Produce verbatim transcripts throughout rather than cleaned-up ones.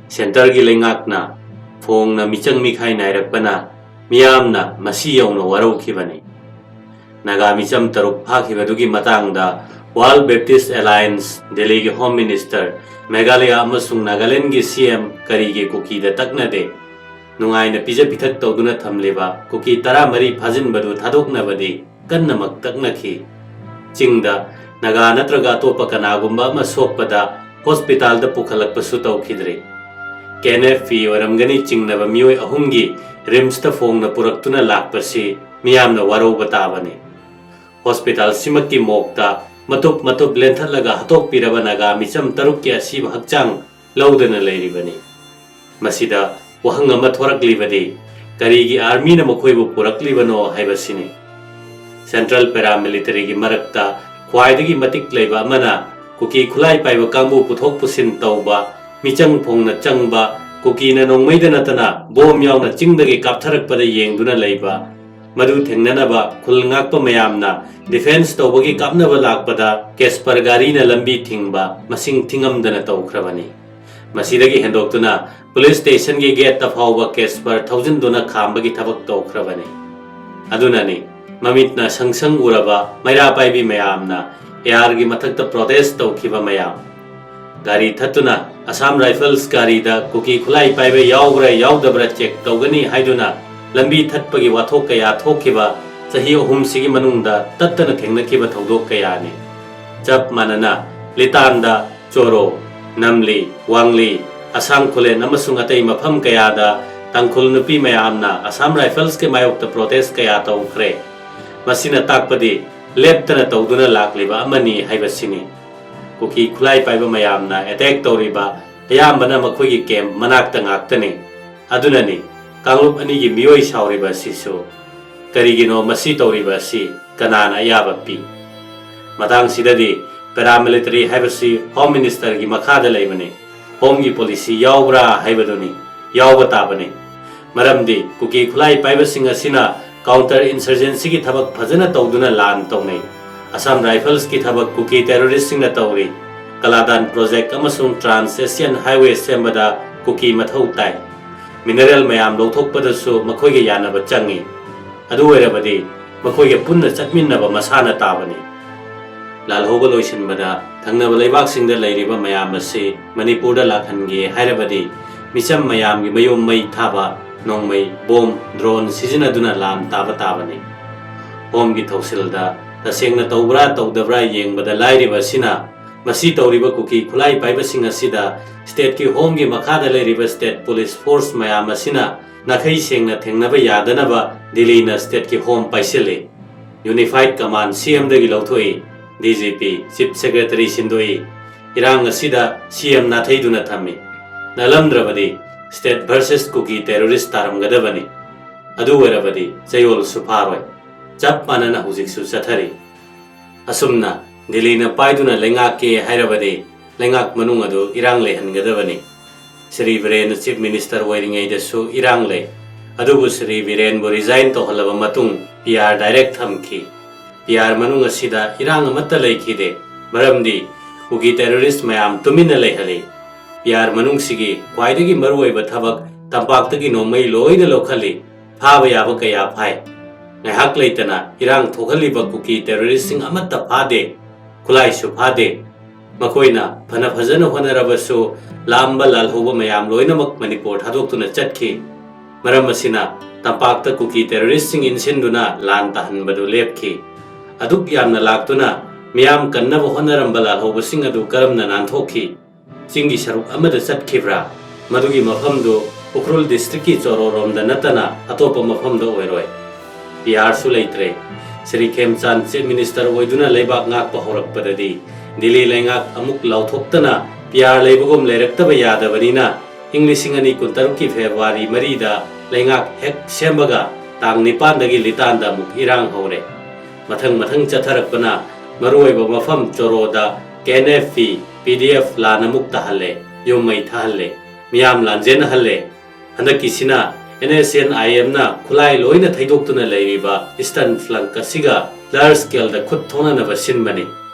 ꯁꯦꯟꯇꯔꯒꯤ ꯂꯩꯉꯥꯛꯅ ꯐꯣꯡꯅ ꯃꯤꯆꯪ ꯃꯤꯈꯥꯏ ꯅꯥꯏꯔꯛꯄꯅ ꯃꯤꯌꯥꯝꯅ ꯃꯁꯤ ꯌꯧꯅ ꯋꯥꯔꯧꯈꯤꯕꯅꯤ꯫ ꯅꯥꯒꯥ ꯃꯤꯆꯝ ꯇꯔꯨꯛ ꯐꯥꯈꯤꯕꯗꯨꯒꯤ ꯃꯇꯥꯡꯗ World Baptist Alliance, ꯗꯦꯜꯂꯤꯒꯤ ꯍꯣꯝ ꯃꯤꯅꯤꯁꯇꯔ, ꯃꯦꯘꯥꯂꯌꯥ ꯑꯃꯁꯨꯡ ꯅꯥꯒꯥꯂꯦꯟꯗꯒꯤ ꯁꯤ ꯑꯦꯝ ꯀꯔꯤꯒꯤ ꯀꯨꯀꯤꯗ ꯇꯛꯅꯗꯦ? ꯅꯨꯡꯉꯥꯏꯅ ꯄꯤꯖ ꯄꯤꯊꯛ ꯇꯧꯗꯨꯅ ꯊꯝꯂꯤꯕ ꯀꯨꯀꯤ ꯇꯔꯥꯃꯔꯤ ꯐꯥꯖꯤꯟꯕꯗꯨ ꯊꯥꯗꯣꯛꯅꯕꯗꯤ ꯀꯟꯅꯃꯛ ꯇꯛꯅꯈꯤ꯫ ꯆꯤꯡꯗ ꯅꯥꯒꯥ ꯅꯠꯇ꯭ꯔꯒ ꯑꯇꯣꯞꯄ ꯀꯅꯥꯒꯨꯝꯕ ꯑꯃ ꯁꯣꯛꯄꯗ ꯍꯣꯁꯄꯤꯇꯥꯜꯗ ꯄꯨꯈꯠꯂꯛꯄꯁꯨ ꯇꯧꯈꯤꯗ꯭ꯔꯤ꯫ ꯀꯦ ꯑꯦꯟ ꯑꯦꯐ ꯄꯤ ꯑꯣꯏꯔꯝꯒꯅꯤ ꯆꯤꯡꯅꯕ ꯃꯤꯑꯣꯏ ꯑꯍꯨꯝꯒꯤ ꯔꯤꯝꯁꯇ ꯐꯣꯡꯅ ꯄꯨꯔꯛꯇꯨꯅ ꯂꯥꯛꯄꯁꯤ ꯃꯤꯌꯥꯝꯅ ꯋꯥꯔꯧꯕ ꯇꯥꯕꯅꯤ꯫ ꯍꯣꯁꯄꯤꯇꯥꯜꯁꯤꯃꯛꯀꯤ ꯃꯣꯛꯇ ꯃꯇꯨꯞ ꯃꯇꯨꯞ ꯂꯦꯟꯊꯠꯂꯒ ꯍꯥꯠꯇꯣꯛꯄꯤꯔꯕ ꯅꯥꯒꯥ ꯃꯤꯆꯝ ꯇꯔꯨꯛꯀꯤ ꯑꯁꯤꯕ ꯍꯛꯆꯥꯡ ꯂꯧꯗꯅ ꯂꯩꯔꯤꯕꯅꯤ꯫ ꯃꯁꯤꯗ ꯋꯥꯍꯪ ꯑꯃ ꯊꯣꯔꯛꯂꯤꯕꯗꯤ, ꯀꯔꯤꯒꯤ ꯑꯥꯔꯃꯤꯅ ꯃꯈꯣꯏꯕꯨ ꯄꯨꯔꯛꯂꯤꯕꯅꯣ ꯍꯥꯏꯕꯁꯤꯅꯤ꯫ ꯁꯦꯟꯇ꯭ꯔꯦꯜ ꯄꯦꯔꯥꯃꯤꯂꯤꯇꯔꯤꯒꯤ ꯃꯔꯛꯇ ꯈ꯭ꯋꯥꯏꯗꯒꯤ ꯃꯇꯤꯛ ꯂꯩꯕ ꯑꯃꯅ ꯀꯨꯀꯤ ꯈꯨꯠꯂꯥꯏ ꯄꯥꯏꯕ ꯀꯥꯡꯕꯨ ꯄꯨꯊꯣꯛ ꯄꯨꯁꯤꯟ ꯇꯧꯕ, ꯃꯤꯆꯪ ꯐꯣꯡꯅ ꯆꯪꯕ, ꯀꯨꯀꯤꯅ ꯅꯣꯡꯃꯩꯗ ꯅꯠꯇꯅ ꯕꯣꯝ ꯌꯥꯎꯅ ꯆꯤꯡꯗꯒꯤ ꯀꯥꯞꯊꯔꯛꯄꯗ ꯌꯦꯡꯗꯨꯅ ꯂꯩꯕ, ꯃꯗꯨ ꯊꯦꯡꯅꯅꯕ ꯈꯨꯜ ꯉꯥꯛꯄ ꯃꯌꯥꯝꯅ ꯗꯤꯐꯦꯟꯁ ꯇꯧꯕꯒꯤ ꯀꯥꯞꯅꯕ ꯂꯥꯛꯄꯗ ꯀꯦꯁꯄꯔ ꯒꯥꯔꯤꯅ ꯂꯝꯕꯤ ꯊꯤꯡꯕ ꯃꯁꯤꯡ ꯊꯤꯉꯝꯗꯅ ꯇꯧꯈ꯭ꯔꯕꯅꯤ꯫ ꯃꯁꯤꯗꯒꯤ ꯍꯦꯟꯗꯣꯛꯇꯨꯅ ꯄꯨꯂꯤꯁ ꯁ꯭ꯇꯦꯁꯟꯒꯤ ꯒꯦꯠꯇ ꯐꯥꯎꯕ ꯀꯦꯁꯄꯔ ꯊꯧꯖꯤꯟꯗꯨꯅ ꯈꯥꯝꯕꯒꯤ ꯊꯕꯛ ꯇꯧꯈ꯭ꯔꯕꯅꯤ꯫ ꯑꯗꯨꯅꯅꯤ ꯃꯃꯤꯠꯅ ꯁꯪ ꯁꯪ ꯎꯔꯕ ꯃꯩꯔꯥ ꯄꯥꯏꯕꯤ ꯃꯌꯥꯝꯅ ꯑꯦ ꯑꯥꯔꯒꯤ ꯃꯊꯛꯇ ꯄ꯭ꯔꯣꯇꯦꯁ ꯇꯧꯈꯤꯕ ꯃꯌꯥꯝ꯫ ꯒꯥꯔꯤ ꯊꯠꯇꯨꯅ ꯑꯁꯥꯝ ꯔꯥꯏꯐꯜꯁ ꯒꯥꯔꯤꯗ ꯀꯨꯀꯤ ꯈꯨꯠꯂꯥꯏ ꯄꯥꯏꯕ ꯌꯥꯎꯕ꯭ꯔꯥ ꯌꯥꯎꯗꯕ꯭ꯔꯥ ꯆꯦꯛ ꯇꯧꯒꯅꯤ ꯍꯥꯏꯗꯨꯅ ꯂꯝꯕꯤ ꯊꯠꯄꯒꯤ ꯋꯥꯊꯣꯛ ꯀꯌꯥ ꯊꯣꯛꯈꯤꯕ ꯆꯍꯤ ꯑꯍꯨꯝꯁꯤꯒꯤ ꯃꯅꯨꯡꯗ ꯇꯠꯇꯅ ꯊꯦꯡꯅꯈꯤꯕ ꯊꯧꯗꯣꯛ ꯀꯌꯥꯅꯤ꯫ ꯆꯞ ꯃꯥꯟꯅꯅ ꯂꯤꯇꯥꯟꯗ, ꯆꯣꯔꯣ, ꯅꯝꯂꯤ, ꯋꯥꯡꯂꯤ, ꯑꯁꯥꯡ ꯈꯨꯂꯦꯟ ꯑꯃꯁꯨꯡ ꯑꯇꯩ ꯃꯐꯝ ꯀꯌꯥꯗ ꯇꯥꯡꯈꯨꯜ ꯅꯨꯄꯤ ꯃꯌꯥꯝꯅ ꯑꯁꯥꯝ ꯔꯥꯏꯐꯜꯁꯀꯤ ꯃꯥꯌꯣꯛꯇ ꯄ꯭ꯔꯣꯇꯦꯁ ꯀꯌꯥ ꯇꯧꯈ꯭ꯔꯦ꯫ ꯃꯁꯤꯅ ꯇꯥꯛꯄꯗꯤ ꯂꯦꯞꯇꯅ ꯇꯧꯗꯨꯅ ꯂꯥꯛꯂꯤꯕ ꯑꯃꯅꯤ ꯍꯥꯏꯕꯁꯤꯅꯤ꯫ ꯀꯨꯀꯤ ꯈꯨꯠꯂꯥꯏ ꯄꯥꯏꯕ ꯃꯌꯥꯝꯅ ꯑꯦꯇꯦꯛ ꯇꯧꯔꯤꯕ ꯑꯌꯥꯝꯕꯅ ꯃꯈꯣꯏꯒꯤ ꯀꯦꯝꯞ ꯃꯅꯥꯛꯇ ꯉꯥꯛꯇꯅꯤ꯫ ꯑꯗꯨꯅꯅꯤ ꯀꯥꯡꯂꯨꯞ ꯑꯅꯤꯒꯤ ꯃꯤꯑꯣꯏ ꯁꯥꯎꯔꯤꯕ ꯑꯁꯤꯁꯨ꯫ ꯀꯔꯤꯒꯤꯅꯣ ꯃꯁꯤ ꯇꯧꯔꯤꯕ ꯑꯁꯤ ꯀꯅꯥꯅ ꯑꯌꯥꯕ ꯄꯤ? ꯃꯇꯥꯡꯁꯤꯗꯗꯤ ꯄꯦꯔꯥꯃꯤꯂꯤꯇꯔꯤ ꯍꯥꯏꯕꯁꯤ ꯍꯣꯝ ꯃꯤꯅꯤꯁꯇꯔꯒꯤ ꯃꯈꯥꯗ ꯂꯩꯕꯅꯤ꯫ ꯍꯣꯝꯒꯤ ꯄꯣꯂꯤꯁꯤ ꯌꯥꯎꯕ꯭ꯔꯥ ꯍꯥꯏꯕꯗꯨꯅꯤ꯫ ꯌꯥꯎꯕ ꯇꯥꯕꯅꯤ꯫ ꯃꯔꯝꯗꯤ ꯀꯨꯀꯤ ꯈꯨꯠꯂꯥꯏ ꯄꯥꯏꯕꯁꯤꯡ ꯑꯁꯤꯅ ꯀꯥꯎꯟꯇꯔ ꯏꯟꯁꯔꯖꯦꯟꯁꯤꯒꯤ ꯊꯕꯛ ꯐꯖꯅ ꯇꯧꯗꯨꯅ ꯂꯥꯟ ꯇꯧꯅꯩ꯫ ꯑꯁꯥꯝ ꯔꯥꯏꯐꯜꯁꯀꯤ ꯊꯕꯛ ꯀꯨꯀꯤ ꯇꯦꯔꯣꯔꯤꯁꯁꯤꯡꯅ ꯇꯧꯔꯤ꯫ ꯀꯂꯥꯗꯥꯟ ꯄ꯭ꯔꯣꯖꯦꯛ ꯑꯃꯁꯨꯡ ꯇ꯭ꯔꯥꯟꯁ ꯑꯦꯁꯤꯌꯥꯟ ꯍꯥꯏꯋꯦ ꯁꯦꯝꯕꯗ ꯀꯨꯀꯤ ꯃꯊꯧ ꯇꯥꯏ꯫ ꯃꯤꯅꯔꯦꯜ ꯃꯌꯥꯝ ꯂꯧꯊꯣꯛꯄꯗꯁꯨ ꯃꯈꯣꯏꯒ ꯌꯥꯅꯕ ꯆꯪꯏ꯫ ꯑꯗꯨ ꯑꯣꯏꯔꯕꯗꯤ ꯃꯈꯣꯏꯒ ꯄꯨꯟꯅ ꯆꯠꯃꯤꯟꯅꯕ ꯃꯁꯥꯅ ꯇꯥꯕꯅꯤ꯫ ꯂꯥꯜꯍꯧꯕ ꯂꯣꯏꯁꯤꯟꯕꯗ ꯊꯪꯅꯕ ꯂꯩꯕꯥꯛꯁꯤꯡꯗ ꯂꯩꯔꯤꯕ ꯃꯌꯥꯝ ꯑꯁꯤ ꯃꯅꯤꯄꯨꯔꯗ ꯂꯥꯛꯍꯟꯒꯦ ꯍꯥꯏꯔꯕꯗꯤ ꯃꯤꯆꯝ ꯃꯌꯥꯝꯒꯤ ꯃꯌꯨꯝ ꯃꯩ ꯊꯥꯕ, ꯅꯣꯡꯃꯩ, ꯕꯣꯝ, ꯗ꯭ꯔꯣꯟ ꯁꯤꯖꯤꯟꯅꯗꯨꯅ ꯂꯥꯟ ꯇꯥꯕ ꯇꯥꯕꯅꯤ꯫ ꯍꯣꯝꯒꯤ ꯊꯧꯁꯤꯜꯗ ꯇꯁꯦꯡꯅ ꯇꯧꯕ꯭ꯔꯥ ꯇꯧꯗꯕ꯭ꯔꯥ ꯌꯦꯡꯕꯗ ꯂꯥꯏꯔꯤꯕ ꯑꯁꯤꯅ ꯃꯁꯤ ꯇꯧꯔꯤꯕ ꯀꯨꯀꯤ ꯈꯨꯠꯂꯥꯏ ꯄꯥꯏꯕꯁꯤꯡ ꯑꯁꯤꯗ ꯁ꯭ꯇꯦꯠꯀꯤ ꯍꯣꯝꯒꯤ ꯃꯈꯥꯗ ꯂꯩꯔꯤꯕ ꯁ꯭ꯇꯦꯠ ꯄꯨꯂꯤꯁ ꯐꯣꯔꯁ ꯃꯌꯥꯝ ꯑꯁꯤꯅ ꯅꯥꯈꯩ ꯁꯦꯡꯅ ꯊꯦꯡꯅꯕ ꯌꯥꯗꯅꯕ ꯗꯤꯜꯂꯤꯅ ꯁ꯭ꯇꯦꯠꯀꯤ ꯍꯣꯝ ꯄꯥꯏꯁꯤꯜꯂꯤ꯫ ꯌꯨꯅꯤꯐꯥꯏꯗ ꯀꯃꯥꯟ ꯁꯤ ꯑꯦꯝꯗꯒꯤ ꯂꯧꯊꯣꯛꯏ꯫ D G P, chief secretary ꯁꯤꯟꯗꯣꯛꯏ꯫ ꯏꯔꯥꯡ ꯑꯁꯤꯗ ꯁꯤ ꯑꯦꯝ ꯅꯥꯊꯩꯗꯨꯅ ꯊꯝꯃꯤ꯫ ꯅꯠꯂꯝꯗ꯭ꯔꯕꯗꯤ ꯁ꯭ꯇꯦꯠ ꯚꯔꯁꯦꯁ ꯀꯨꯀꯤ ꯇꯦꯔꯣꯔꯤꯁ ꯇꯥꯔꯝꯒꯗꯕꯅꯤ꯫ ꯑꯗꯨ ꯑꯣꯏꯔꯕꯗꯤ ꯆꯌꯣꯜꯁꯨ ꯐꯥꯔꯣꯏ꯫ ꯆꯞ ꯃꯥꯟꯅꯅ ꯍꯧꯖꯤꯛꯁꯨ ꯆꯠꯊꯔꯤ꯫ ꯑꯁꯨꯝꯅ ꯗꯤꯜꯂꯤꯅ ꯄꯥꯏꯗꯨꯅ ꯂꯩꯉꯥꯛꯀꯦ ꯍꯥꯏꯔꯕꯗꯤ ꯂꯩꯉꯥꯛ ꯃꯅꯨꯡ ꯑꯗꯨ ꯏꯔꯥꯡ ꯂꯩꯍꯟꯒꯗꯕꯅꯤ꯫ ꯁ꯭ꯔꯤ ꯕꯤꯔꯦꯟꯅ ꯆꯤꯐ ꯃꯤꯅꯤꯁꯇꯔ ꯑꯣꯏꯔꯤꯉꯩꯗꯁꯨ ꯏꯔꯥꯡ ꯂꯩ꯫ ꯑꯗꯨꯕꯨ ꯁ꯭ꯔꯤ ꯕꯤꯔꯦꯟꯕꯨ ꯔꯤꯖꯥꯏꯟ ꯇꯧꯍꯜꯂꯕ ꯃꯇꯨꯡ ꯄꯤ ꯑꯥꯔ ꯗꯥꯏꯔꯦꯛ ꯊꯝꯈꯤ꯫ ꯄꯤ ꯑꯥꯔ ꯃꯅꯨꯡ ꯑꯁꯤꯗ ꯏꯔꯥꯡ ꯑꯃꯠꯇ ꯂꯩꯈꯤꯗꯦ꯫ ꯃꯔꯝꯗꯤ ꯀꯨꯀꯤ ꯇꯦꯔꯣꯔꯤꯁ ꯃꯌꯥꯝ ꯇꯨꯃꯤꯟꯅ ꯂꯩꯍꯜꯂꯤ꯫ ꯄꯤ ꯑꯥꯔ ꯃꯅꯨꯡꯁꯤꯒꯤ ꯈ꯭ꯋꯥꯏꯗꯒꯤ ꯃꯔꯨꯑꯣꯏꯕ ꯊꯕꯛ ꯇꯝꯄꯥꯛꯇꯒꯤ ꯅꯣꯡꯃꯩ ꯂꯣꯏꯅ ꯂꯧꯈꯠꯂꯤ꯫ ꯐꯥꯕ ꯌꯥꯕ ꯀꯌꯥ ꯐꯥꯏ꯫ ꯉꯥꯏꯍꯥꯛ ꯂꯩꯇꯅ ꯏꯔꯥꯡ ꯊꯣꯛꯍꯜꯂꯤꯕ ꯀꯨꯀꯤ ꯇꯦꯔꯣꯔꯤꯁꯁꯤꯡ ꯑꯃꯠꯇ ꯐꯥꯗꯦ, ꯈꯨꯠꯂꯥꯏꯁꯨ ꯐꯥꯗꯦ꯫ ꯃꯈꯣꯏꯅ ꯐꯅ ꯐꯖꯅ ꯍꯣꯠꯅꯔꯕꯁꯨ ꯂꯥꯝꯕ ꯂꯥꯜꯍꯧꯕ ꯃꯌꯥꯝ ꯂꯣꯏꯅꯃꯛ ꯃꯅꯤꯄꯨꯔ ꯊꯥꯗꯣꯛꯇꯨꯅ ꯆꯠꯈꯤ꯫ ꯃꯔꯝ ꯑꯁꯤꯅ ꯇꯝꯄꯥꯛꯇ ꯀꯨꯀꯤ ꯇꯦꯔꯣꯔꯤꯁꯁꯤꯡ ꯏꯟꯁꯤꯟꯗꯨꯅ ꯂꯥꯟ ꯇꯥꯍꯟꯕꯗꯨ ꯂꯦꯞꯈꯤ꯫ ꯑꯗꯨꯛ ꯌꯥꯝꯅ ꯂꯥꯛꯇꯨꯅ ꯃꯤꯌꯥꯝ ꯀꯟꯅꯕ ꯍꯣꯠꯅꯔꯝꯕ ꯂꯥꯜꯍꯧꯕꯁꯤꯡ ꯑꯗꯨ ꯀꯔꯝꯅ ꯅꯥꯟꯊꯣꯛꯈꯤ? ꯆꯤꯡꯒꯤ ꯁꯔꯨꯛ ꯑꯃꯗ ꯆꯠꯈꯤꯕ꯭ꯔꯥ? ꯃꯗꯨꯒꯤ ꯃꯐꯝꯗꯨ ꯎꯈ꯭ꯔꯨꯜ ꯗꯤꯁꯇ꯭ꯔꯤꯛꯀꯤ ꯆꯣꯔꯣꯔꯣꯝꯗ ꯅꯠꯇꯅ ꯑꯇꯣꯞꯄ ꯃꯐꯝꯗ ꯑꯣꯏꯔꯣꯏ꯫ ꯄꯤ ꯑꯥꯔꯁꯨ ꯂꯩꯇ꯭ꯔꯦ꯫ ꯁ꯭ꯔꯤ ꯈꯦꯝꯆꯥꯟ ꯆꯤꯐ ꯃꯤꯅꯤꯁꯇꯔ ꯑꯣꯏꯗꯨꯅ ꯂꯩꯕꯥꯛ ꯉꯥꯛꯄ ꯍꯧꯔꯛꯄꯗꯗꯤ ꯗꯤꯜꯂꯤ ꯂꯩꯉꯥꯛ ꯑꯃꯨꯛ ꯂꯥꯎꯊꯣꯛꯇꯅ ꯄꯤ ꯑꯥꯔ ꯂꯩꯕꯒꯨꯝ ꯂꯩꯔꯛꯇꯕ ꯌꯥꯗꯕꯅꯤꯅ ꯏꯪ ꯂꯤꯁꯤꯡ ꯑꯅꯤ ꯀꯨꯟꯇꯔꯨꯛꯀꯤ ꯐꯦꯕ꯭ꯔꯨꯋꯥꯔꯤ ꯃꯔꯤꯗ ꯂꯩꯉꯥꯛ ꯍꯦꯛ ꯁꯦꯝꯕꯒ ꯇꯥꯡ ꯅꯤꯄꯥꯟꯗꯒꯤ ꯂꯤꯇꯥꯟꯗ ꯑꯃꯨꯛ ꯏꯔꯥꯡ ꯍꯧꯔꯦ꯫ ꯃꯊꯪ ꯃꯊꯪ ꯆꯠꯊꯔꯛꯄꯅ ꯃꯔꯨꯑꯣꯏꯕ ꯃꯐꯝ ꯆꯣꯔꯣꯗ K N F P, P D F ꯂꯥꯟ ꯑꯃꯨꯛ ꯇꯥꯍꯜꯂꯦ, ꯌꯨꯝ ꯃꯩ ꯊꯥꯍꯜꯂꯦ, ꯃꯤꯌꯥꯝ ꯂꯥꯟꯖꯦꯟꯅꯍꯜꯂꯦ꯫ ꯍꯟꯗꯛꯀꯤꯁꯤꯅ ꯑꯦꯟ ꯑꯦꯁ ꯑꯦꯟ ꯑꯥꯏ ꯑꯦꯝꯅ ꯈꯨꯠꯂꯥꯏ ꯂꯣꯏꯅ ꯊꯩꯗꯣꯛꯇꯨꯅ ꯂꯩꯔꯤꯕ ꯏꯁꯇꯔꯟ ꯐ꯭ꯂꯪꯛ ꯑꯁꯤꯒ ꯂꯥꯔꯖ ꯁ꯭ꯀꯦꯜꯗ ꯈꯨꯠ ꯊꯣꯛꯅꯅꯕ ꯁꯤꯟꯕꯅꯤ꯫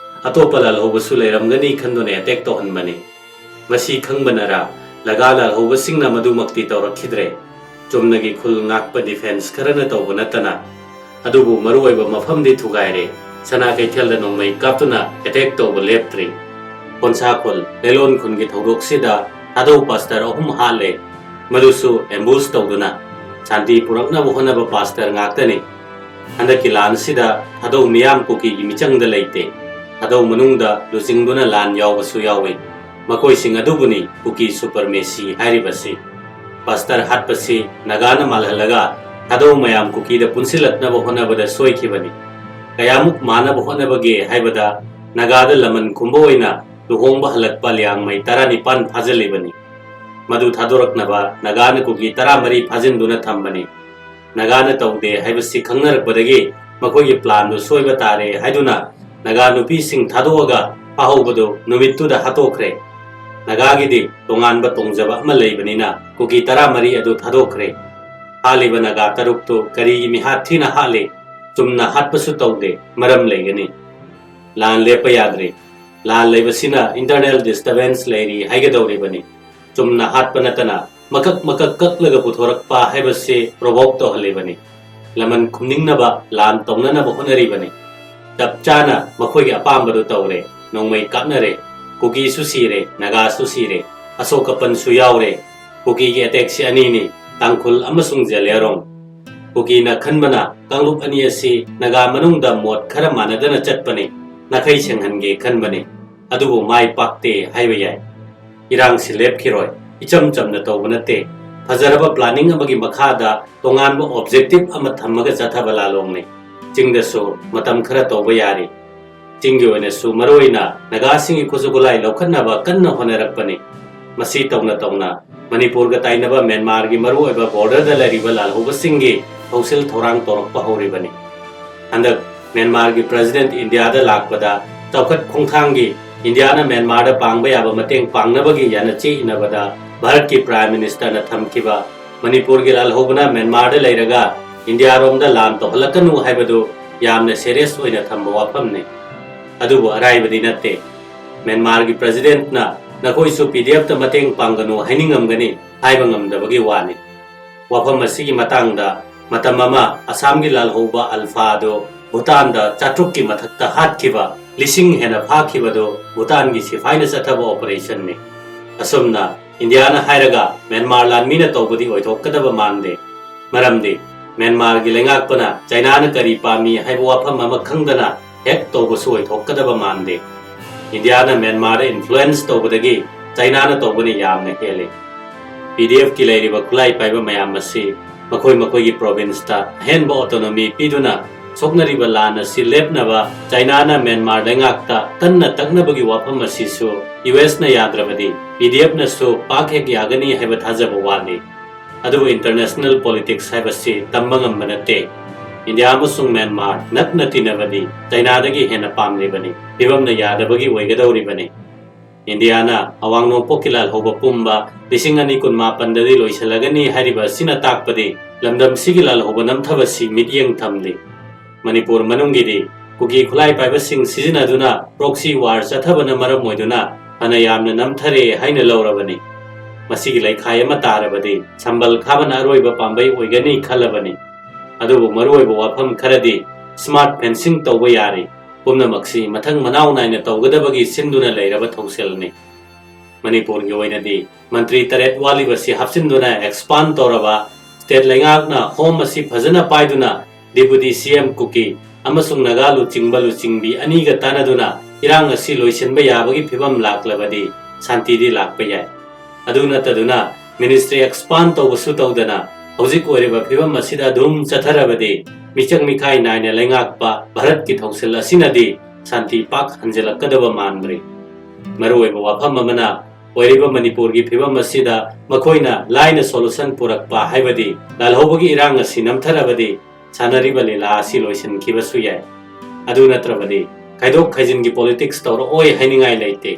ꯑꯇꯣꯞꯄ ꯂꯥꯜꯍꯧꯕꯁꯨ ꯂꯩꯔꯝꯒꯅꯤ ꯈꯟꯗꯨꯅ ꯑꯦꯇꯦꯛ ꯇꯧꯍꯟꯕꯅꯤ꯫ ꯃꯁꯤ ꯈꯪꯕꯅꯔꯥ? ꯅꯥꯒꯥ ꯂꯥꯜꯍꯧꯕꯁꯤꯡꯅ ꯃꯗꯨꯃꯛꯇꯤ ꯇꯧꯔꯛꯈꯤꯗ꯭ꯔꯦ꯫ ꯆꯨꯝꯅꯒꯤ ꯈꯨꯜ ꯉꯥꯛꯄ defence ꯈꯔꯅ ꯇꯧꯕ ꯅꯠꯇꯅ꯫ ꯑꯗꯨꯕꯨ ꯃꯔꯨꯑꯣꯏꯕ ꯃꯐꯝꯗꯤ ꯊꯨꯒꯥꯏꯔꯦ꯫ ꯁꯅꯥ ꯀꯩꯊꯦꯜꯗ ꯅꯣꯡꯃꯩ ꯀꯥꯞꯇꯨꯅ attack ꯇꯧꯕ ꯂꯦꯞꯇ꯭ꯔꯤ꯫ ꯈꯣꯟꯁꯥ ꯈꯨꯜ, ꯂꯦꯂꯣꯟ ꯈꯨꯟꯒꯤ ꯊꯧꯗꯣꯛꯁꯤꯗ ꯊꯥꯗꯧ pastor ꯑꯍꯨꯝ ꯍꯥꯠꯂꯦ꯫ ꯃꯗꯨꯁꯨ ambush ꯇꯧꯗꯨꯅ꯫ ꯁꯥꯟꯇꯤ ꯄꯨꯔꯛꯅꯕ ꯍꯣꯠꯅꯕ pastor ꯉꯥꯛꯇꯅꯤ꯫ ꯍꯟꯗꯛꯀꯤ ꯂꯥꯟꯁꯤꯗ ꯊꯥꯗꯧ ꯃꯤꯌꯥꯝ ꯀꯨꯀꯤꯒꯤ ꯃꯤꯆꯪꯗ ꯂꯩꯇꯦ꯫ ꯊꯥꯗꯧ ꯃꯅꯨꯡꯗ ꯂꯨꯆꯤꯡꯗꯨꯅ ꯂꯥꯟ ꯌꯥꯎꯕꯁꯨ ꯌꯥꯎꯏ꯫ ꯃꯈꯣꯏꯁꯤꯡ ꯑꯗꯨꯕꯨꯅꯤ ꯀꯨꯀꯤ supremacy ꯍꯥꯏꯔꯤꯕꯁꯤ꯫ Pastor ꯍꯥꯠꯄꯁꯤ ꯅꯥꯒꯥꯅ ꯃꯥꯜꯍꯜꯂꯒ ꯊꯥꯗꯧ ꯃꯌꯥꯝ ꯀꯨꯀꯤꯗ ꯄꯨꯟꯁꯤꯜꯂꯛꯅꯕ ꯍꯣꯠꯅꯕꯗ ꯁꯣꯏꯈꯤꯕꯅꯤ꯫ ꯀꯌꯥꯃꯨꯛ ꯃꯥꯟꯅꯕ ꯍꯣꯠꯅꯕꯒꯦ ꯍꯥꯏꯕꯗ, ꯅꯥꯒꯥꯗ ꯂꯃꯟ ꯈꯨꯝꯕ ꯑꯣꯏꯅ ꯂꯨꯍꯣꯡꯕ ꯍꯜꯂꯛꯄ ꯂꯤꯌꯥꯡꯃꯩ ꯇꯔꯥꯅꯤꯄꯥꯟ ꯐꯥꯖꯤꯜꯂꯤꯕꯅꯤ꯫ ꯃꯗꯨ ꯊꯥꯗꯣꯔꯛꯅꯕ ꯅꯥꯒꯥꯅ ꯀꯨꯀꯤ ꯇꯔꯥꯃꯔꯤ ꯐꯥꯖꯤꯟꯗꯨꯅ ꯊꯝꯕꯅꯤ꯫ ꯅꯥꯒꯥꯅ ꯇꯧꯗꯦ ꯍꯥꯏꯕꯁꯤ ꯈꯪꯅꯔꯛꯄꯗꯒꯤ ꯃꯈꯣꯏꯒꯤ planꯗꯨ ꯁꯣꯏꯕ ꯇꯥꯔꯦ ꯍꯥꯏꯗꯨꯅ ꯅꯥꯒꯥ ꯅꯨꯄꯤꯁꯤꯡ ꯊꯥꯗꯣꯛꯑꯒ ꯐꯥꯍꯧꯕꯗꯨ ꯅꯨꯃꯤꯠꯇꯨꯗ ꯍꯥꯠꯇꯣꯛꯈ꯭ꯔꯦ꯫ ꯅꯥꯒꯥꯒꯤꯗꯤ ꯇꯣꯉꯥꯟꯕ ꯇꯣꯡꯖꯕ ꯑꯃ ꯂꯩꯕꯅꯤꯅ ꯀꯨꯀꯤ ꯇꯔꯥꯃꯔꯤ ꯑꯗꯨ ꯊꯥꯗꯣꯛꯈ꯭ꯔꯦ꯫ ꯍꯥꯠꯂꯤꯕ ꯅꯥꯒꯥ ꯇꯔꯨꯛꯇꯨ ꯀꯔꯤꯒꯤ ꯃꯤꯍꯥꯠ ꯊꯤꯅ ꯍꯥꯠꯂꯤ? ꯆꯨꯝꯅ ꯍꯥꯠꯄꯁꯨ ꯇꯧꯗꯦ, ꯃꯔꯝ ꯂꯩꯒꯅꯤ꯫ ꯂꯥꯟ ꯂꯦꯞꯄ ꯌꯥꯗ꯭ꯔꯤ꯫ ꯂꯥꯟ ꯂꯩꯕꯁꯤꯅ internal disturbance ꯂꯩꯔꯤ ꯍꯥꯏꯒꯗꯧꯔꯤꯕꯅꯤ꯫ ꯆꯨꯝꯅ ꯍꯥꯠꯄ ꯅꯠꯇꯅ ꯃꯀꯛ ꯃꯀꯛ ꯀꯛꯂꯒ ꯄꯨꯊꯣꯔꯛꯄ ꯍꯥꯏꯕꯁꯤ provoke ꯇꯧꯍꯜꯂꯤꯕꯅꯤ꯫ ꯂꯃꯟ ꯈꯨꯝꯅꯤꯡꯅꯕ ꯂꯥꯟ ꯇꯧꯅꯅꯕ ꯍꯣꯠꯅꯔꯤꯕꯅꯤ꯫ ꯆꯞ ꯆꯥꯅ ꯃꯈꯣꯏꯒꯤ ꯑꯄꯥꯝꯕꯗꯨ ꯇꯧꯔꯦ꯫ ꯅꯣꯡꯃꯩ ꯀꯥꯞꯅꯔꯦ꯫ ꯀꯨꯀꯤꯁꯨ ꯁꯤꯔꯦ, ꯅꯥꯒꯥꯁꯨ ꯁꯤꯔꯦ, ꯑꯁꯣꯛ ꯑꯄꯟꯁꯨ ꯌꯥꯎꯔꯦ꯫ ꯀꯨꯀꯤꯒꯤ attackꯁꯤ ꯑꯅꯤꯅꯤ, ꯇꯥꯡꯈꯨꯜ ꯑꯃꯁꯨꯡ ꯖꯦꯂꯤꯌꯥꯔꯣꯡ꯫ ꯀꯨꯀꯤꯅ ꯈꯟꯕꯅ ꯀꯥꯡꯂꯨꯞ ꯑꯅꯤ ꯑꯁꯤ ꯅꯥꯒꯥ ꯃꯅꯨꯡꯗ ꯃꯣꯠ ꯈꯔ ꯃꯥꯟꯅꯗꯅ ꯆꯠꯄꯅꯤ, ꯅꯥꯈꯩ ꯁꯦꯡꯍꯟꯒꯦ ꯈꯟꯕꯅꯤ꯫ ꯑꯗꯨꯕꯨ ꯃꯥꯏ ꯄꯥꯛꯇꯦ ꯍꯥꯏꯕ ꯌꯥꯏ꯫ ꯏꯔꯥꯡꯁꯤ ꯂꯦꯞꯈꯤꯔꯣꯏ, ꯏꯆꯝ ꯆꯝꯅ ꯇꯧꯕ ꯅꯠꯇꯦ꯫ ꯐꯖꯔꯕ planning ꯑꯃꯒꯤ ꯃꯈꯥꯗ ꯇꯣꯉꯥꯟꯕ objective ꯑꯃ ꯊꯝꯃꯒ ꯆꯠꯊꯕ ꯂꯥꯂꯣꯡꯅꯤ꯫ ꯆꯤꯡꯗꯁꯨ ꯃꯇꯝ ꯈꯔ ꯇꯧꯕ ꯌꯥꯔꯤ꯫ ꯆꯤꯡꯒꯤ ꯑꯣꯏꯅꯁꯨ ꯃꯔꯨꯑꯣꯏꯅ ꯅꯥꯒꯥꯁꯤꯡꯒꯤ ꯈꯨꯠꯁꯨ ꯈꯨꯠꯂꯥꯏ ꯂꯧꯈꯠꯅꯕ ꯀꯟꯅ ꯍꯣꯠꯅꯔꯛꯄꯅꯤ꯫ ꯃꯁꯤ ꯇꯧꯅ ꯇꯧꯅ ꯃꯅꯤꯄꯨꯔꯒ ꯇꯥꯏꯅꯕ ꯃ꯭ꯌꯥꯟꯃꯥꯔꯒꯤ ꯃꯔꯨꯑꯣꯏꯕ borderꯗ ꯂꯩꯔꯤꯕ ꯂꯥꯜꯍꯧꯕꯁꯤꯡꯒꯤ ꯊꯧꯁꯤꯜ ꯊꯧꯔꯥꯡ ꯇꯧꯔꯛꯄ ꯍꯧꯔꯤꯕꯅꯤ꯫ ꯍꯟꯗꯛ ꯃ꯭ꯌꯥꯟꯃꯥꯔꯒꯤ president ꯏꯟꯗꯤꯌꯥꯗ ꯂꯥꯛꯄꯗ ꯆꯥꯎꯈꯠ ꯈꯣꯡꯊꯥꯡꯒꯤ ꯏꯟꯗꯤꯌꯥꯅ ꯃ꯭ꯌꯥꯟꯃꯥꯔꯗ ꯄꯥꯡꯕ ꯌꯥꯕ ꯃꯇꯦꯡ ꯄꯥꯡꯅꯕꯒꯤ ꯌꯥꯅꯆꯦ ꯏꯟꯅꯕꯗ ꯚꯥꯔꯠꯀꯤ Prime Ministerꯅ ꯊꯝꯈꯤꯕ ꯃꯅꯤꯄꯨꯔꯒꯤ ꯂꯥꯜꯍꯧꯕꯅ ꯃ꯭ꯌꯥꯟꯃꯥꯔꯗ ꯂꯩꯔꯒ ꯏꯟꯗꯤꯌꯥꯔꯣꯝꯗ ꯂꯥꯟ ꯇꯧꯍꯜꯂꯛꯀꯅꯨ ꯍꯥꯏꯕꯗꯨ ꯌꯥꯝꯅ serious ꯑꯣꯏꯅ ꯊꯝꯕ ꯋꯥꯐꯝꯅꯤ꯫ ꯑꯗꯨꯕꯨ ꯑꯔꯥꯏꯕꯗꯤ ꯅꯠꯇꯦ꯫ ꯃ꯭ꯌꯥꯟꯃꯥꯔꯒꯤ presidentꯅ ꯅꯈꯣꯏꯁꯨ ꯄꯤ ꯗꯤ ꯑꯦꯐꯇ ꯃꯇꯦꯡ ꯄꯥꯡꯒꯅꯨ ꯍꯥꯏꯅꯤꯡꯉꯝꯒꯅꯤ, ꯍꯥꯏꯕ ꯉꯝꯗꯕꯒꯤ ꯋꯥꯅꯤ꯫ ꯋꯥꯐꯝ ꯑꯁꯤꯒꯤ ꯃꯇꯥꯡꯗ ꯃꯇꯝ ꯑꯃ ꯑꯁꯥꯝꯒꯤ ꯂꯥꯜꯍꯧꯕ ꯑꯜꯐꯥ ꯑꯗꯨ ꯚꯨꯇꯥꯟꯗ ꯆꯥꯇ꯭ꯔꯨꯛꯀꯤ ꯃꯊꯛꯇ ꯍꯥꯠꯈꯤꯕ, ꯂꯤꯁꯤꯡ ꯍꯦꯟꯅ ꯐꯥꯈꯤꯕꯗꯨ ꯚꯨꯇꯥꯟꯒꯤ ꯁꯤꯐꯥꯏꯅ ꯆꯠꯊꯕ ꯑꯣꯄꯔꯦꯁꯟꯅꯤ꯫ ꯑꯁꯨꯝꯅ ꯏꯟꯗꯤꯌꯥꯅ ꯍꯥꯏꯔꯒ ꯃ꯭ꯌꯥꯟꯃꯥꯔ ꯂꯥꯟꯃꯤꯅ ꯇꯧꯕꯗꯤ ꯑꯣꯏꯊꯣꯛꯀꯗꯕ ꯃꯥꯟꯗꯦ꯫ ꯃꯔꯝꯗꯤ ꯃ꯭ꯌꯥꯟꯃꯥꯔꯒꯤ ꯂꯩꯉꯥꯛꯄꯅ ꯆꯥꯏꯅꯥꯅ ꯀꯔꯤ ꯄꯥꯝꯃꯤ ꯍꯥꯏꯕ ꯋꯥꯐꯝ ꯑꯃ ꯈꯪꯗꯅ ꯍꯦꯛ ꯇꯧꯕꯁꯨ ꯑꯣꯏꯊꯣꯛꯀꯗꯕ ꯃꯥꯟꯗꯦ꯫ ꯏꯟꯗꯤꯌꯥꯅ ꯃ꯭ꯌꯥꯟꯃꯥꯔꯗ ꯏꯟꯐ꯭ꯂꯨꯌꯦꯟꯁ ꯇꯧꯕꯗꯒꯤ ꯆꯥꯏꯅꯥꯅ ꯇꯧꯕꯅ ꯌꯥꯝꯅ ꯍꯦꯜꯂꯤ꯫ ꯄꯤ ꯗꯤ ꯑꯦꯐꯀꯤ ꯂꯩꯔꯤꯕ ꯈꯨꯠꯂꯥꯏ ꯄꯥꯏꯕ ꯃꯌꯥꯝ ꯑꯁꯤ ꯃꯈꯣꯏ ꯃꯈꯣꯏꯒꯤ ꯄ꯭ꯔꯣꯚꯤꯟꯁꯇ ꯑꯍꯦꯟꯕ ꯑꯣꯇꯣꯅꯣꯃꯤ ꯄꯤꯗꯨꯅ ꯁꯣꯛꯅꯔꯤꯕ ꯂꯥꯟ ꯑꯁꯤ ꯂꯦꯞꯅꯕ ꯆꯥꯏꯅꯥꯅ ꯃ꯭ꯌꯥꯟꯃꯥꯔ ꯂꯩꯉꯥꯛꯇ ꯀꯟꯅ ꯇꯛꯅꯕꯒꯤ ꯋꯥꯐꯝ ꯑꯁꯤꯁꯨ ꯌꯨ ꯑꯦꯁꯅ ꯌꯥꯗ꯭ꯔꯕꯗꯤ ꯄꯤ ꯗꯤ ꯑꯦꯐꯅꯁꯨ ꯄꯥꯛ ꯍꯦꯛ ꯌꯥꯒꯅꯤ ꯍꯥꯏꯕ ꯊꯥꯖꯕ ꯋꯥꯠꯂꯤ꯫ ꯑꯗꯨꯕꯨ ꯏꯟꯇꯔꯅꯦꯁꯅꯦꯜ ꯄꯣꯂꯤꯇꯤꯛꯁ ꯍꯥꯏꯕꯁꯤ ꯇꯝꯕ ꯉꯝꯕ ꯅꯠꯇꯦ꯫ ꯏꯟꯗꯤꯌꯥ ꯑꯃꯁꯨꯡ ꯃ꯭ꯌꯥꯟꯃꯥꯔ ꯅꯛꯅ ꯇꯤꯟꯅꯕꯗꯤ ꯆꯥꯏꯅꯥꯗꯒꯤ ꯍꯦꯟꯅ ꯄꯥꯝꯂꯤꯕꯅꯤ꯫ ꯐꯤꯕꯝꯅ ꯌꯥꯗꯕꯒꯤ ꯑꯣꯏꯒꯗꯧꯔꯤꯕꯅꯤ꯫ ꯏꯟꯗꯤꯌꯥꯅ ꯑꯋꯥꯡ ꯅꯣꯡꯄꯣꯛꯀꯤ ꯂꯥꯜꯍꯧꯕ ꯄꯨꯝꯕ ꯂꯤꯁꯤꯡ ꯑꯅꯤ ꯀꯨꯟꯃꯥꯄꯟꯗꯗꯤ ꯂꯣꯏꯁꯤꯜꯂꯒꯅꯤ ꯍꯥꯏꯔꯤꯕ ꯑꯁꯤꯅ ꯇꯥꯛꯄꯗꯤ ꯂꯝꯗꯝꯁꯤꯒꯤ ꯂꯥꯜꯍꯧꯕ ꯅꯝꯊꯕꯁꯤ ꯃꯤꯠꯌꯦꯡ ꯊꯝꯂꯤ꯫ ꯃꯅꯤꯄꯨꯔ ꯃꯅꯨꯡꯒꯤꯗꯤ ꯀꯨꯀꯤ ꯈꯨꯠꯂꯥꯏ ꯄꯥꯏꯕꯁꯤꯡ ꯁꯤꯖꯤꯟꯅꯗꯨꯅ ꯄ꯭ꯔꯣꯛꯁꯤ ꯋꯥꯔ ꯆꯠꯊꯕꯅ ꯃꯔꯝ ꯑꯣꯏꯗꯨꯅ ꯐꯅ ꯌꯥꯝꯅ ꯅꯝꯊꯔꯦ ꯍꯥꯏꯅ ꯂꯧꯔꯕꯅꯤ꯫ ꯃꯁꯤꯒꯤ ꯂꯩꯈꯥꯏ ꯑꯃ ꯇꯥꯔꯕꯗꯤ ꯁꯝꯕꯜ ꯈꯥꯕꯅ ꯑꯔꯣꯏꯕ ꯄꯥꯝꯕꯩ ꯑꯣꯏꯒꯅꯤ ꯈꯜꯂꯕꯅꯤ꯫ ꯑꯗꯨꯕꯨ ꯃꯔꯨꯑꯣꯏꯕ ꯋꯥꯐꯝ ꯈꯔꯗꯤ ꯁ꯭ꯃꯥꯔꯠ ꯐꯦꯟꯁꯤꯡ ꯇꯧꯕ ꯌꯥꯔꯤ꯫ ꯄꯨꯝꯅꯃꯛꯁꯤ ꯃꯊꯪ ꯃꯅꯥꯎ ꯅꯥꯏꯅ ꯇꯧꯒꯗꯕꯒꯤ ꯁꯤꯟꯗꯨꯅ ꯂꯩꯔꯕ ꯊꯧꯁꯤꯜꯅꯤ꯫ ꯃꯅꯤꯄꯨꯔꯒꯤ ꯑꯣꯏꯅꯗꯤ ꯃꯟꯇ꯭ꯔꯤ ꯇꯔꯦꯠ ꯋꯥꯠꯂꯤꯕꯁꯤ ꯍꯥꯞꯆꯤꯟꯗꯨꯅ ꯑꯦꯛꯁꯄꯥꯟ ꯇꯧꯔꯕ ꯁ꯭ꯇꯦꯠ ꯂꯩꯉꯥꯛꯅ ꯍꯣꯝ ꯑꯁꯤ ꯐꯖꯅ ꯄꯥꯏꯗꯨꯅ ꯗꯤꯄꯨꯇꯤ ꯁꯤ ꯑꯦꯝ ꯀꯨꯀꯤ ꯑꯃꯁꯨꯡ ꯅꯥꯒꯥ ꯂꯨꯆꯤꯡꯕ ꯂꯨꯆꯤꯡꯕꯤ ꯑꯅꯤꯒ ꯇꯥꯟꯅꯗꯨꯅ ꯏꯔꯥꯡ ꯑꯁꯤ ꯂꯣꯏꯁꯤꯟꯕ ꯌꯥꯕꯒꯤ ꯐꯤꯕꯝ ꯂꯥꯛꯂꯕꯗꯤ ꯁꯥꯟꯇꯤꯗꯤ ꯂꯥꯛꯄ ꯌꯥꯏ꯫ ꯑꯗꯨ ꯅꯠꯇꯗꯨꯅ ꯃꯤꯅꯤꯁꯇ꯭ꯔꯤ ꯑꯦꯛꯁꯄꯥꯟ ꯇꯧꯕꯁꯨ ꯇꯧꯗꯅ ꯍꯧꯖꯤꯛ ꯑꯣꯏꯔꯤꯕ ꯐꯤꯕꯝ ꯑꯁꯤꯗ ꯑꯗꯨꯝ ꯆꯠꯊꯔꯕꯗꯤ ꯃꯤꯆꯪ ꯃꯤꯈꯥꯏ ꯅꯥꯏꯅ ꯂꯩꯉꯥꯛꯄ ꯚꯥꯔꯠꯀꯤ ꯊꯧꯁꯤꯜ ꯑꯁꯤꯅꯗꯤ ꯁꯥꯟꯇꯤ ꯄꯥꯛ ꯍꯟꯖꯤꯜꯂꯛꯀꯗꯕ ꯃꯥꯟꯗ꯭ꯔꯤ꯫ ꯃꯔꯨꯑꯣꯏꯕ ꯋꯥꯐꯝ ꯑꯃꯅ ꯑꯣꯏꯔꯤꯕ ꯃꯅꯤꯄꯨꯔꯒꯤ ꯐꯤꯕꯝ ꯑꯁꯤꯗ ꯃꯈꯣꯏꯅ ꯂꯥꯏꯅ ꯁꯣꯂꯨꯁꯟ ꯄꯨꯔꯛꯄ ꯍꯥꯏꯕꯗꯤ ꯂꯥꯜꯍꯧꯕꯒꯤ ꯏꯔꯥꯡ ꯑꯁꯤ ꯅꯝꯊꯔꯕꯗꯤ ꯁꯥꯟꯅꯔꯤꯕ ꯂꯤꯂꯥ ꯑꯁꯤ ꯂꯣꯏꯁꯤꯟꯈꯤꯕꯁꯨ ꯌꯥꯏ꯫ ꯑꯗꯨ ꯅꯠꯇ꯭ꯔꯕꯗꯤ ꯈꯥꯏꯗꯣꯛ ꯈꯥꯏꯖꯤꯟꯒꯤ ꯄꯣꯂꯤꯇꯤꯛꯁ ꯇꯧꯔꯛꯑꯣꯏ ꯍꯥꯏꯅꯤꯡꯉꯥꯏ ꯂꯩꯇꯦ꯫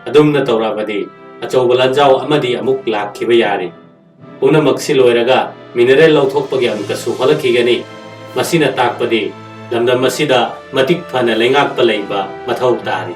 ꯑꯗꯨꯝꯅ ꯇꯧꯔꯛꯑꯕꯗꯤ ꯑꯆꯧꯕ ꯂꯥꯟꯖꯥꯎ ꯑꯃꯗꯤ ꯑꯃꯨꯛ ꯂꯥꯛꯈꯤꯕ ꯌꯥꯔꯤ꯫ ꯄꯨꯝꯅꯃꯛꯁꯤ ꯂꯣꯏꯔꯒ ꯃꯤꯅꯔꯦꯜ ꯂꯧꯊꯣꯛꯄꯒꯤ ꯑꯪꯀꯁꯨ ꯍꯣꯜꯂꯛꯈꯤꯒꯅꯤ꯫ ꯃꯁꯤꯅ ꯇꯥꯛꯄꯗꯤ ꯂꯝꯗꯝ ꯑꯁꯤꯗ ꯃꯇꯤꯛ ꯐꯅ ꯂꯩꯉꯥꯛꯄ ꯂꯩꯕ ꯃꯊꯧ ꯇꯥꯔꯤ꯫